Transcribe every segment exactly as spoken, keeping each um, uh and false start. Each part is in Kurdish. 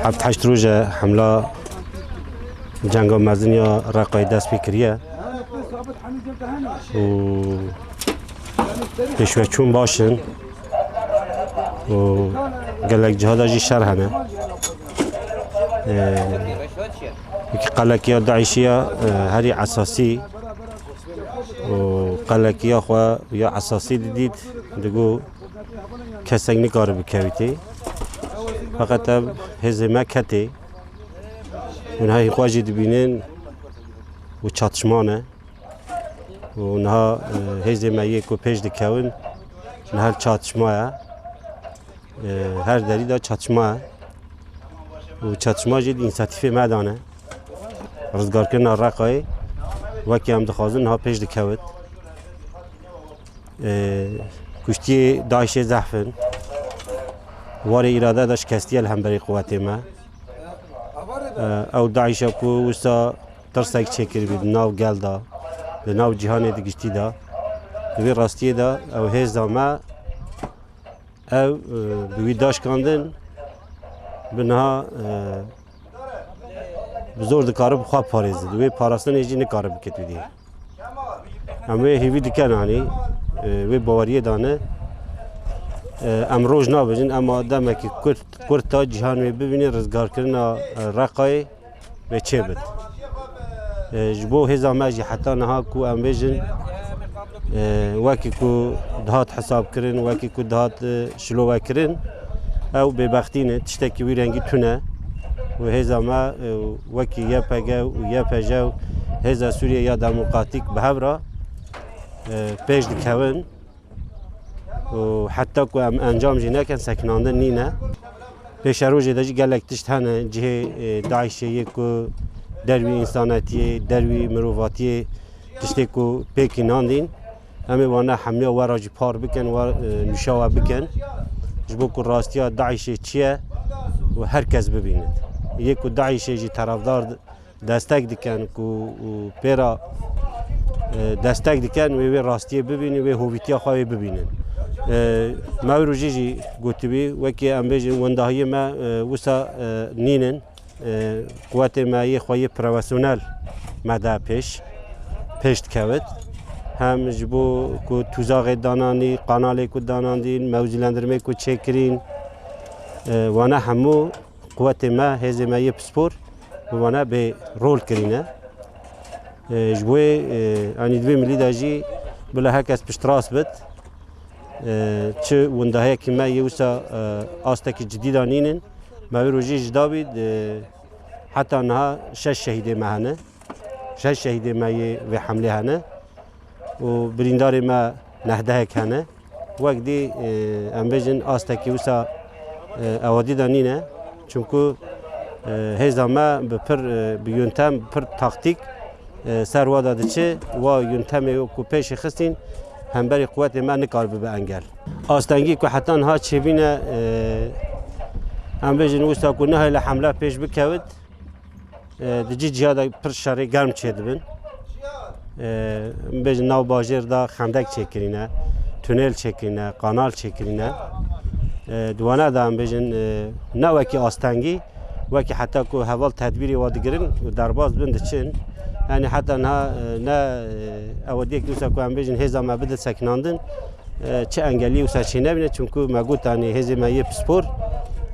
Heft heşt roj e hemla cenga mezin ya Reqayê dest pê kiriye û pêşveçûn baş in û gelek ciha de jî şer hene. Ee, wekî qelekiya DAIŞê ya, e, herî esasî û qelekiya xwe ya esasî didît, digot kesek nikare bikevîtê. Feqet ev hêzê me ketê. Û niha hîn xwe jî dibînin û çatişma ne. Û niha, e, hêzê me yê ku pêş dikewin, niha li çatişma ye. E, her derî de çatişma ye. Û çatişma jî di însiyatîfê me de ne. Rizgarkirina Reqayê wekî em dixwazin niha pêş dikewit. E, kuştiyê DAIŞê zehf in. Warê îrade de şikestiye li hemberî quwetê me. E, ew DAIŞa ku wisa tirsek çêkiribî di nav gel de, di nav cîhanê di giştî de, di vê rastiyê de ew hêza me, ew, e, bi wî daşkandin, bi niha, e, bi zor dikare bi xwe parêze, di wê parastinê jî nikare bikit wî dî. Em wê hêvî dikin, anî, e, wê baweriyê dane. E, em roj nabêjin, ema demekî kurt, kurt ta cîhan wê bibîne, rizgarkirina, e, Reqayê wê çêbit. E, ji bo hêza me jî heta niha ku em bêjin, e, wekî ku dihat hesabkirin, wekî ku dihat, e, şilovekirin, ew bêbextî ne, tiştekî wî rengî tune. Û hêza me, e, wekî YPG û YPJ û Hêza Sûriye ya Demokratîk bi hev re, e, pêş dikevin. Û heta ku em encam jî nekin, sekinandin nîne. Pêşerojê de jî gelek tişt hene, cihê, e, DAIŞê yê ku derwî însanetiyê, derwî mirovatiyê tiştê ku pêkî nandîn. Em ê wana hemiya we re jî par bikin, we, e, nûşa we bikin. Ji bo ku rastiya DAIŞê çi ye û her kes bibînit. Yê ku DAIŞê jî terefdar destek dikin ku û pê re, e, destek dikin, wê, wê rastiyê bibînin, wê hovîtiya xwe wê bibînin. E, me wî rojî jî gotibî, wekî em bêjin wendahiyê me, e, wisa, e, nînin. E, quwetê me yê xwe yê profesyonel me de pêş, pêş dikevit. Hem ji bo ku tûzaxê dananî, kanalê ku danandîn, mewzîlendirmê ku çêkirîn, e, wana hemû quwetê me, hêzê me yê pispor bi wana bê rol kirîne. E, ji bo yê, e, anî di vê milî de jî bila her kes piştrast bit. E, çi windahiyekî me yê wisa, e, astekî cidî de nînin. Me wê rojî ji dabî, e, heta niha şeş şehîdê me hene. Şeş şehîdê me yê vê hemlê hene. Û birîndarê me nehdehek hene. Wek dî, e, em bêjin astekî wisa, e, ewadî de nîne. Çunku, e, hêza me bi pir, e, bi yöntem, bi pir taktîk, e, ser wa de diçe. Wa yöntemê ku pêşî xistîn, hemberî quwetê me nikar bibe engel. Astengî ku heta niha çêbîne, e, em bêjin wisa ku nehêle hemle pêş bikewit, e, di cî ciya de pir şerê germ çêdibin. E, em bêjin nav bajêr de xendek çêkirîne, tunel çêkirîne, kanal çêkirîne. E, di wana de em bêjin, e, ne wekî astengî, wekî heta ku heval tedbîrê wa digirin û derbas bin diçin. Yanî heta niha, e, ne, e, ew diyek wisa ku em bêjin hêza me bide sekinandin, e, çi engelî wisa çê nebîne, çunku me got, yanî hêzê me yê pispor,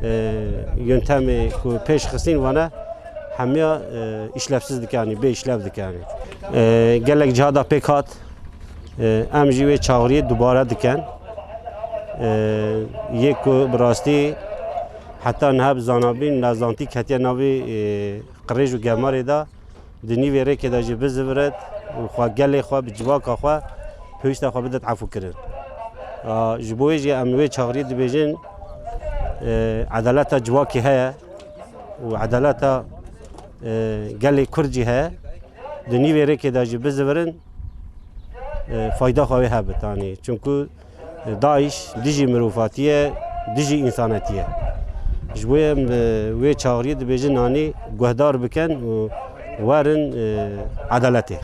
e, yöntemê ku pêş xistîn wana hemiya, e, îşlevsiz dike, yanî bê îşlev dike, yanî. E, gelek cihada pêk hat, e, em jî wê çağriyê dubare dikin. E, yê ku bi rastî heta niha bi zanabîn nezantî ketiye navê, e, qirêj û gemarê de, di nîvê rêkê de jî bizivirit û xwe gelê xwe bi civaka xwe pêwîsta xwe bidet efûkirin. A, ji bo wê jî em wê çaxirî dibêjin, e, edaleta civakê heye û edaleta, e, gelê Kurd jî heye. Di nîvê rêkê de jî bizivirin, e, fayda xwe wê hebit, anî. Çunku DAIŞ dijî mirovatî ye, dijî însanetî ye. Ji bo em, e, wê çaxiriyê dibêjin, anî guhdar bikin û werin, e, edaletê.